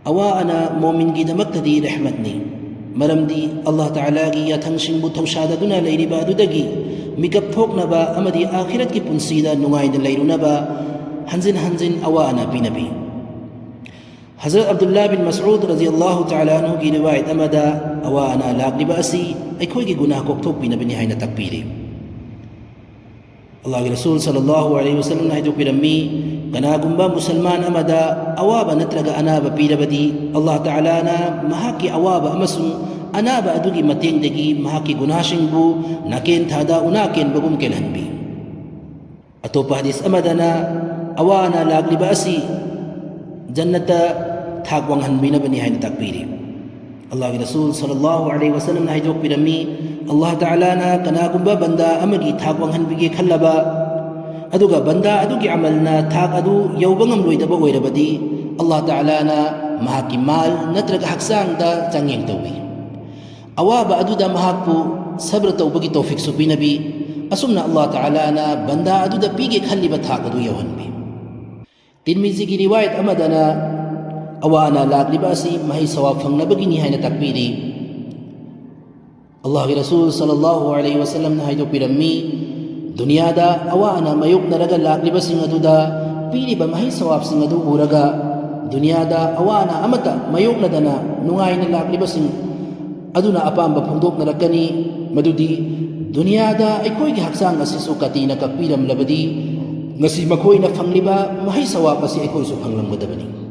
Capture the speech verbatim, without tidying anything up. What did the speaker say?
ꯑꯋꯥ ꯑꯅꯥ ꯃꯣꯃꯤꯟꯒꯤꯗꯃꯛꯇꯗꯤ ꯔꯍꯃꯠꯅꯤ꯫ ꯃꯔꯝꯗꯤ ꯑꯜꯂꯥꯍ ꯇꯥꯂꯥꯒꯤ ꯌꯥꯊꯪꯁꯤꯡꯕꯨ ꯊꯧꯁꯥꯗꯗꯨꯅ ꯂꯩꯔꯤꯕ ꯑꯗꯨꯗꯒꯤ ꯃꯤꯀꯞ ꯊꯣꯛꯅꯕ ꯑꯃꯗꯤ ꯑꯥꯈꯤꯔꯠꯀꯤ ꯄꯨꯟꯁꯤꯗ ꯅꯨꯡꯉꯥꯏꯅ ꯂꯩꯔꯨꯅꯕ ꯍꯟꯖꯤꯟ ꯍꯟꯖꯤꯟ ꯑꯋꯥ ꯑꯅꯥ ꯄꯤꯅꯕꯤ꯫ ꯍꯖꯔꯠ ꯑꯕꯗꯨꯜꯂꯥ ꯕꯤꯟ ꯃꯁꯎꯗ ꯔꯖꯤꯌꯜꯂꯥꯍꯨ ꯇꯥꯂꯥ ꯑꯟꯍꯨꯒꯤ ꯔꯤꯋꯥꯌꯠ ꯑꯃꯗ ꯑꯋꯥ ꯑꯅꯥ ꯂꯥꯛꯂꯤꯕ ꯑꯁꯤ ꯑꯩꯈꯣꯏꯒꯤ ꯒꯨꯅꯥꯍ ꯀꯣꯛꯊꯣꯛꯄꯤꯅꯕꯅꯤ ꯍꯥꯏꯅ ꯇꯥꯛꯄꯤꯔꯤ꯫ ꯑꯜꯂꯥꯍꯒꯤ ꯔꯁꯨꯜ ꯁꯜꯂꯜꯂꯥꯍꯨ ꯑꯂꯩꯍꯤ ꯋꯁꯜꯂꯝꯅ ꯍꯥꯏꯗꯣꯛꯄꯤꯔꯝꯃꯤ, ꯀꯅꯥꯒꯨꯝꯕ ꯃꯨꯁꯜꯃꯥꯟ ꯑꯃꯗ ꯑꯋꯥꯕ ꯅꯠꯇ꯭ꯔꯒ ꯑꯅꯥꯕ ꯄꯤꯔꯕꯗꯤ, ꯑꯜꯂꯥꯍ ꯇꯥꯂꯥꯅ ꯃꯍꯥꯛꯀꯤ ꯑꯋꯥꯕ ꯑꯃꯁꯨꯡ ꯑꯅꯥꯕ ꯑꯗꯨꯒꯤ ꯃꯇꯦꯡꯗꯒꯤ ꯃꯍꯥꯛꯀꯤ ꯒꯨꯅꯥꯍꯁꯤꯡꯕꯨ ꯅꯥꯀꯦꯟ ꯊꯥꯗ ꯎꯅꯥ ꯀꯦꯟꯕꯒꯨꯝ ꯀꯦꯜꯍꯟꯕꯤ꯫ ꯑꯇꯣꯞꯄ ꯍꯗꯤꯁ ꯑꯃꯗꯅ ꯑꯋꯥ ꯑꯅꯥ ꯂꯥꯛꯂꯤꯕ ꯑꯁꯤ ꯖꯟꯅꯠꯇ ꯊꯥꯛ ꯋꯥꯡꯍꯟꯕꯤꯅꯕꯅꯤ ꯍꯥꯏꯅ ꯇꯥꯛꯄꯤꯔꯤ꯫ ꯑꯜꯂꯥꯍꯒꯤ ꯔꯁꯨꯜ ꯁꯜꯂꯜꯂꯥꯍꯨ ꯑꯂꯩꯍꯤ ꯋꯁꯜꯂꯝꯅ ꯍꯥꯏꯗꯣꯛꯄꯤꯔꯝꯃꯤ, ꯑꯜꯂꯥꯍ ꯇꯥꯂꯥꯅ ꯀꯅꯥꯒꯨꯝꯕ ꯕꯟꯗꯥ ꯑꯃꯒꯤ ꯊꯥꯛ ꯋꯥꯡꯍꯟꯕꯤꯒꯦ ꯈꯜꯂꯕ, ꯑꯗꯨꯒ ꯕꯟꯗꯥ ꯑꯗꯨꯒꯤ ꯑꯃꯜꯅ ꯊꯥꯛ ꯑꯗꯨ ꯌꯧꯕ ꯉꯝꯂꯣꯏꯗꯕ ꯑꯣꯏꯔꯕꯗꯤ, ꯑꯜꯂꯥꯍ ꯇꯥꯂꯥꯅ ꯃꯍꯥꯛꯀꯤ ꯃꯥꯜ ꯅꯠꯇ꯭ꯔꯒ ꯍꯛꯆꯥꯡꯗ ꯆꯥꯡꯌꯦꯡ ꯇꯧꯏ꯫ ꯑꯋꯥꯕ ꯑꯗꯨꯗ ꯃꯍꯥꯛꯄꯨ ꯁꯕ꯭ꯔ ꯇꯧꯕꯒꯤ ꯇꯧꯐꯤꯛꯁꯨ ꯄꯤꯅꯕꯤ꯫ ꯑꯁꯨꯝꯅ ꯑꯜꯂꯥꯍ ꯇꯥꯂꯥꯅ ꯕꯟꯗꯥ ꯑꯗꯨꯗ ꯄꯤꯒꯦ ꯈꯜꯂꯤꯕ ꯊꯥꯛ ꯑꯗꯨ ꯌꯧꯍꯟꯕꯤ꯫ ꯇꯤꯔꯃꯤꯖꯤꯒꯤ ꯔꯤꯋꯥꯌꯠ ꯑꯃꯗꯅ ꯑꯋꯥ ꯑꯅꯥ ꯂꯥꯛꯂꯤꯕ ꯑꯁꯤ ꯃꯍꯩ ꯁꯋꯥꯕ ꯐꯪꯅꯕꯒꯤꯅꯤ ꯍꯥꯏꯅ ꯇꯥꯛꯄꯤꯔꯤ꯫ ꯑꯜꯂꯥꯍꯒꯤ ꯔꯁꯨꯜ ꯁꯜꯂꯜꯂꯥꯍꯨ ꯑꯂꯩꯍꯤ ꯋꯁꯜꯂꯝꯅ ꯍꯥꯏꯗꯣꯛꯄꯤꯔꯝꯃꯤ, ꯗꯨꯅꯤꯌꯥꯗ ꯑꯋꯥ ꯑꯅꯥ ꯃꯥꯌꯣꯛꯅꯔꯒ ꯂꯥꯛꯂꯤꯕꯁꯤꯡ ꯑꯗꯨꯗ ꯄꯤꯔꯤꯕ ꯃꯍꯩ ꯁꯋꯥꯕꯁꯤꯡ ꯑꯗꯨ ꯎꯔꯒ, ꯗꯨꯅꯤꯌꯥꯗ ꯑꯋꯥ ꯑꯅꯥ ꯑꯃꯠꯇ ꯃꯥꯌꯣꯛꯅꯗꯅ ꯅꯨꯡꯉꯥꯏꯅ ꯂꯥꯛꯂꯤꯕꯁꯤꯡ ꯑꯗꯨꯅ ꯑꯄꯥꯝꯕ ꯐꯣꯡꯗꯣꯛꯅꯔꯛꯀꯅꯤ, ꯃꯗꯨꯗꯤ ꯗꯨꯅꯤꯌꯥꯗ ꯑꯩꯈꯣꯏꯒꯤ ꯍꯛꯆꯥꯡ ꯑꯁꯤꯁꯨ ꯀꯥꯇꯤꯅ ꯀꯛꯄꯤꯔꯝꯂꯕꯗꯤ, ꯉꯁꯤ ꯃꯈꯣꯏꯅ ꯐꯪꯂꯤꯕ ꯃꯍꯩ ꯁꯋꯥꯕ ꯑꯁꯤ ꯑꯩꯈꯣꯏꯁꯨ ꯐꯪꯂꯝꯒꯗꯕꯅꯤ꯫